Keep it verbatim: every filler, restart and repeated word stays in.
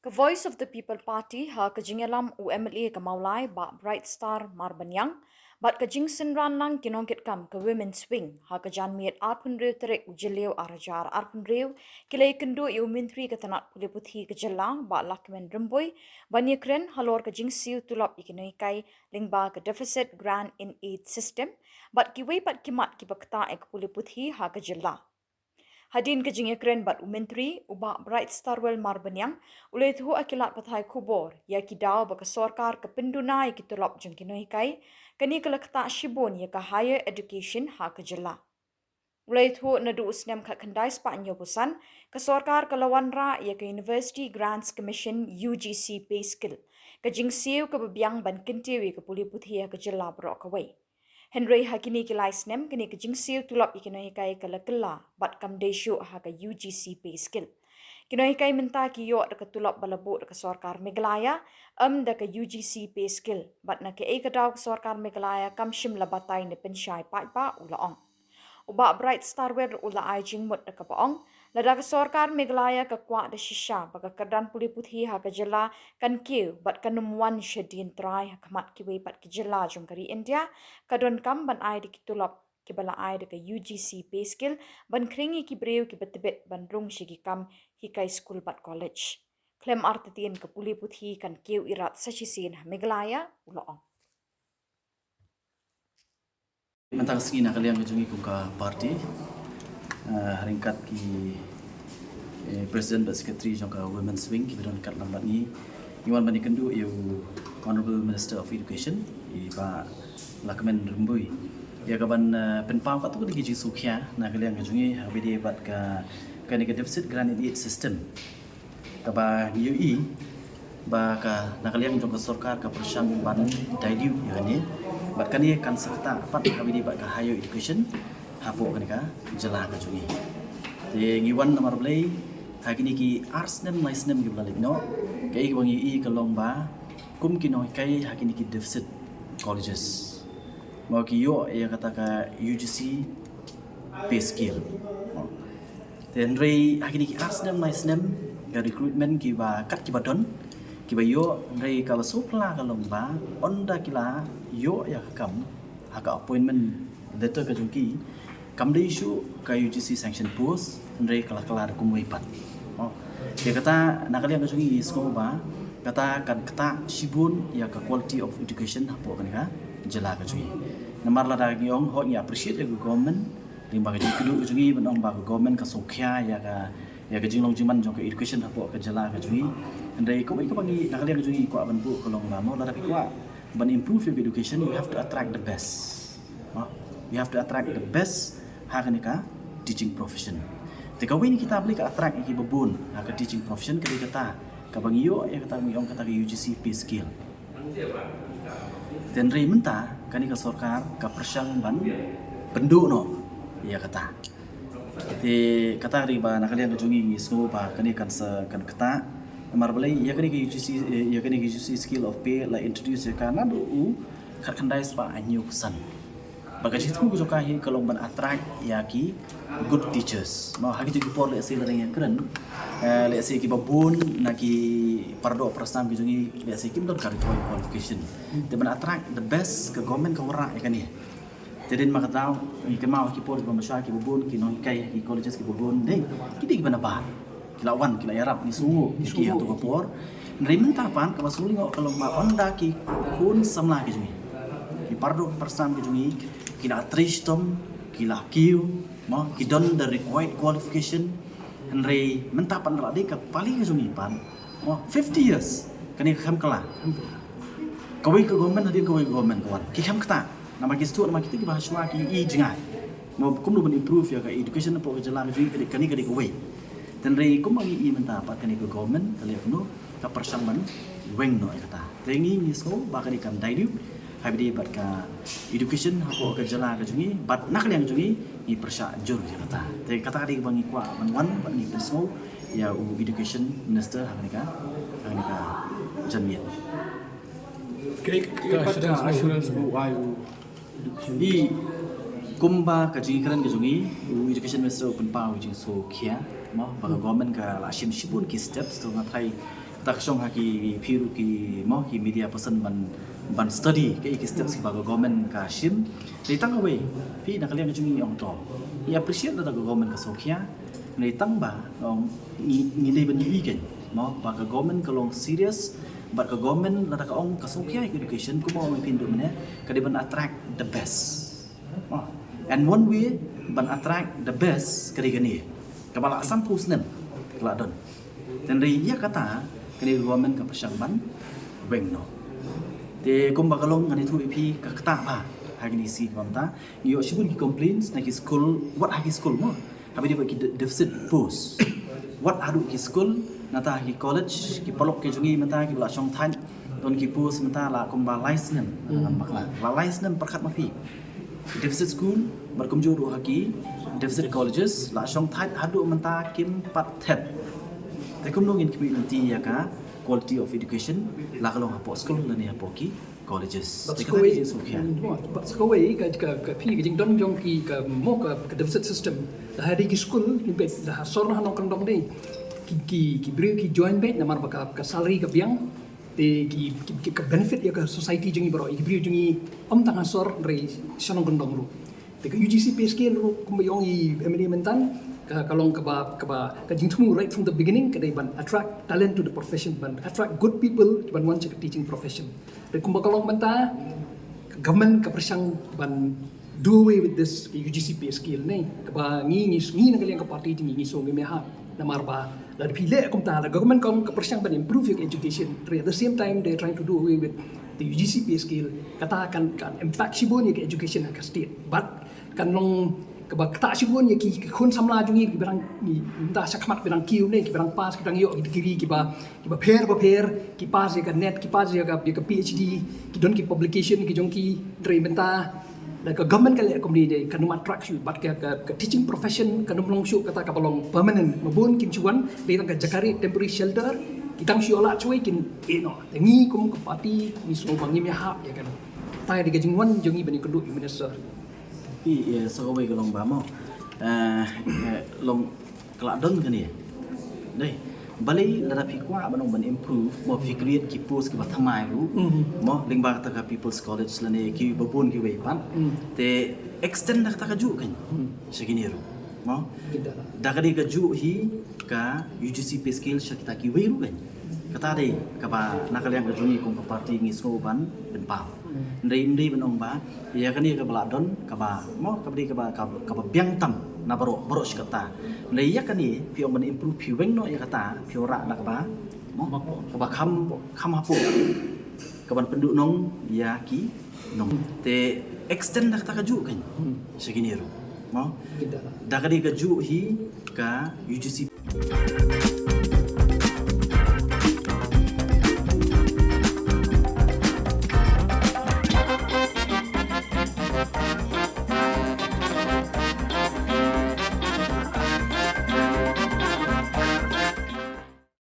Ka Voice of the People Party ha ka jingïalam u M L A ka Mawlai Bah Bright Star Marbaniang bad ka jingsynran lang ki nongkitkam ka Women's Wing ha ka janmiet arphew tarik u Jylliew arhajar arphew, ki la ïakynduh ïa u Myntri ka tnat pule puthi ka jylla Bah Lahkmen Rymbui ban ïakren halor ka jingsiew tulop ïa ki nonghikai lyngba ka Deficit Grant in Aid System bad kiwei pat ki mat kiba ktah ïa ka pule puthi ha ka jylla. Hadien ka jingïakren bad u Myntri, u Bah Bright Starwell Marbaniang u la ïathuh ha ki lad pathai khubor ïa ki daw ba ka sorkar ka pynduna ïa ki tulop jong ki nonghikai, kane ka la ktah shibun ïa ka higher education ha ka jylla. U la ïathuh naduh u snem khatkhyndai spah hynñiewphew san, ka sorkar ka la wanrah ïa ka University Grants Commission U G C Pay Scale, ka jingsiew kaba biang ban kyntiew ïa ka pule puthi ha ka jylla baroh kawei. Hynrei ha kine ki lai snem kane ka jingsiew tulop ïa ki nonghikai ka la kylla bad kam dei shuh ha ka U G C Pay Scale. Ki nonghikai mynta ki ïoh da ka tulop ba la buh da ka sorkar Meghalaya, ym da ka U G C Pay Scale, bad na kaei ka daw ka sorkar Meghalaya kam shym la batai ne pynshai paidbah, u la ong. U Bah Bright Starwell u la ai jingmut da kaba ong, lada ka sorkar Meghalaya ka kwah da shisha ba ka kyrdan pule puthi ha ka jylla kan kiew bad kan ym wan shadien trai ha khmat kiwei pat ki jylla jong ka ri India, ka donkam ban ai da ki tulop kiba la ai da ka U G C Pay Scale ban khring ïa ki briew kiba tbit ban rung sha ki kam hikai skul bad college. Khlem artatien ka pule puthi kan kiew irat sa shisien ha Meghalaya, u la ong. Mynta ka sngi na ka liang ka jong ngi kum ka party, eh, ha ryngkat ki, eh, president bad secretary jong ka Women's Wing kiba don katlam bad ngi, ngi wan ban ïakynduh ïa u Honourable Minister of Education, i Bah Lahkmen Rymbui, ïa ka ban, eh, pynpaw katto katne ki jingsngewkhia na ka liang ka jong ngi ha kaba ïadei bad ka, kane ka Deficit Grant in Aid System. Kaba ngi ïohi ba ka, na ka liang jong ka sorkar ka pyrshang ban dilute ïa kane, bad kane kan sa ktah pat ha kaba ïadei bad ka higher education hapoh kane ka jylla ka jong ngi. Te ngi wan namar balei, ha kine ki ar snem lai snem kiba la leit noh, kaei kaba ngi ïohi ka long ba kum ki nonghikai ha kine ki deficit colleges, mo, ki ïoh ïa kata ka U G C pay scale. Te hynrei ha kine ki ar snem lai snem, ka recruitment kiba kat kiba don, kiba ïoh, hynrei kaba sngewphylla ka long ba ynda ki la ïoh ïa ka kam ha ka appointment letter ka jong ki, kam dei shuh ka U G C sanction post, hynrei ka la kylla da kumwei pat. Oh. Te kata na ka liang ka jong ngi ngi sngew ba kata kan ktah shibun ïa ka quality of education hapoh kane ka jylla ka jong ngi. Namar lada ngi ong, hooid, ngi appreciate ïa ka government lyngba ka jingkyrduh ka jong ngi ban ong ba ka government ka sngewkhia ïa ka, ïa ka jinglong jingman jong ka education hapoh ka jylla ka jong ngi. Hynrei kawei kaba ngi na ka liang ka jong ngi kwah ban buh ka long ba, mo, lada phi kwah ban improve ïa ka education, you have to attract the best. Mo, you have to attract the best ha kane ka teaching profession. Te kawei na kita balei ka attract ïa kiba bun ha ka teaching profession ka dei kata kaba ngi ïoh ïa kata ngi ong kata ka U G C pay scale. Te hynrei mynta kane ka sorkar ka pyrshang ban pynduh noh ïa kata. Te kata ka dei ba na ka liang ka jong ngi ngi sngew ba kane kan sa, kan ktah. Namar balei, ïa kane ka U G C, eh, ïa kane ka U G C scale of pay la introduce ïa ka naduh u khatkhyndai spah hynñiewphew san. Ba ka jingthmu ka jong ka hi ka long ban attract ïa ki good teachers. Mo, ha kito ki por lehse lada ngi kren, eh, lehse kiba bun na ki paradoh parasnam ki jong ngi lehse kim don ka required qualification. Te ban attract the best ka government ka wanrah ïa kane. Te dei ma ka daw ngi kynmaw ha ki por kiba mynshuwa kiba bun ki nonghikai ki colleges kiba bun dei ki dei kiba nabar. Ki la wan, ki la ïarap, ngi sngew ngi ki ha kato ka por. Hynrei mynta pat kaba sngewlyngngoh ka long ba ynda ki khun samla ki jong ngi, ki paradoh parasnam ki jong ngi, ki la trei shitom, ki la kiew, mo, ki don the required qualification. Hynrei mynta pat la dei ka pali ka jong ngi pat, mo, fifty years kane ka khlem kylla. Kawei ka government hadien kawei ka government ka wan, ki khlem ktah. Namar ki sdang, namar kita kiba ha shuwa ki i jngai, mo, kumno ban improve ïa ka education hapoh ka jylla ka jong ngi, ka dei, kane ka dei kawei. Te hynrei kumba ngi i mynta pat kane ka government ka leh kumno, ka pyrshang ban weng noh ïa kata. Te ngi ngi sngew ba kane kan dilute ha kaba ïadei bad ka education hapoh ka jylla ka jong ngi, bad na ka liang jong ngi ngi pyrshah jur ïa kata. Te kata ka dei kaba ngi kwah ban wan bad ngi pynsngew ïa u education minister ha kane ka, ha kane ka janmiet. Kaei ka assurance u ai u? I, kumba ka jingkren ka jong i, u education minister u pynpaw u jingsngewkhia, mo, ba ka government ka la shim shibun ki steps, to nga tharai Ta ka shong ha ki phi ruh ki mo ki media person ban ban study ki ki steps kiba ka government ka shim. Dei tang kawei phi na ka liang ka jong ngi ong to. I appreciate lada ka government ka sngewkhia. Dei tang ba ong ngi ngi dei ban ïohi kein mo ba ka government ka long serious. Bad ka government lada ka ong ka sngewkhia ïa ka education kumba ong phi duh mynne ka dei ban attract the best. Oh, and one way ban attract the best ka dei kane. Kaba la sam phew snem ka la don. Tang dei ïa kata kane ka government ka pyrshang ban weng noh. Te kumba ka long ngan ïathuh ïa phi ka kata ba ha kine shi kaba mynta ngi ïoh shibun ki complaints na ki school, wat ha ki school mo. Haba ïadei bad ki de- deficit post. Wat haduh ki school, nangta ki college, ki paralok ki jong ngi mynta kiba la shong thait, don ki post mynta la kumba lai snem. Hmm. Bakla. La lai snem pyrkhat ma phi. Deficit school, bad kumjuh ruh ha ki deficit colleges, la shong thait haduh mynta kim pat thep. Te kumno ngin khmih lynti ïa ka quality of education, la ka long hapoh school lane hapoh ki colleges. Bad te sa kawei, kata ka jingsngewkhia. Bad sa kawei ka, ka, ka phi ka jingdon jong ki ka mo ka, ka deficit system. Da ha dei ki school, ki beit da ha sor ha nongkyndong dei. Ki, ki, ki briew ki join beit namar ba ka, ka salary ka biang. Te ki, ki, ki ka benefit ïa ka society jong ngi baroh, ïa ki briew jong ngi ym tang ha sor hynrei sha nongkyndong ruh. Te ka U G C pay scale ruh kumba ong i M L A mynta ka, ka long kaba, kaba ka jingthmu right from the beginning ka dei ban attract talent to the profession, ban attract good people ban wan sha ka teaching profession. Te kumba ka long mynta ka government ka pyrshang ban do away with this U G C pay scale ne. Kaba ngi ngi ngi na ka liang ka party jong ngi ngi sngew ngim ïahap namar ba lada phi leh kumta, lada government ka ong ka pyrshang ban improve ïa ka education, hynrei at the same time they're trying to do away with the U G C pay scale. Kata kan, kan impact shibun ïa ka education ha ka state. Bad kan long kaba ktah shibun ïa ki, ki khun samla jong ngi kiba dang ngi mynta sha khmat kiba dang kiew ne, kiba dang pass, kiba dang ïoh ki degree kiba, kiba pher bapher, ki pass ïa ka NET, ki pass ïa ka, ïa ka P H D, ki don ki publication ki jong ki, hynrei mynta lada ka government ka leh kumne dei kan ym attract shuh bad ka, ka, ka teaching profession kan ym long shuh kata kaba long permanent. Ma bun kin shu wan dei tang ka jaka rieh, temporary shelter, ki tang shu ïoh lad shawei kin ïeh noh. Te ngi kum ka party ngi sngew ba ngim ïahap ïa kane. Te dei ka jingwan jong ngi ban ïakynduh ïa u minister. Phi, eh, sa kawei ka long ba mo. Eh, eh, long ka la don kane. Dei. Balei lada phi kwah ban ong ban improve mo, phi create ki post kiba thymmai ruh. Mhm. Mo lyngba kata ka People's College lane kiba bun kiwei pat. Mhm. Te extend da kata kajuh kan. Mhm. Sha kine ruh. Mo. Kita. Da ka dei kajuh hi ka U G C pay scale sha kita kiwei ruh kan. Kata dei kaba na ka liang ka jong ngi kum ka party ngi sngew ban pynpaw. Hynrei ym dei ban ong ba ïa kane kaba la don kaba mo kaba dei kaba, kaba, kaba biang tam na baroh baroh shi katta. Hynrei ïa kane phi ong ban improve, phi weng noh ïa kata, phi wanrah da kaba mo kaba kham, kham hapoh kaban pynduh nong ïa ki nong. Te extend da kata kajuh kan. Hmm. Sha kine ruh mo. Kita. Da ka dei kajuh hi ka U G C.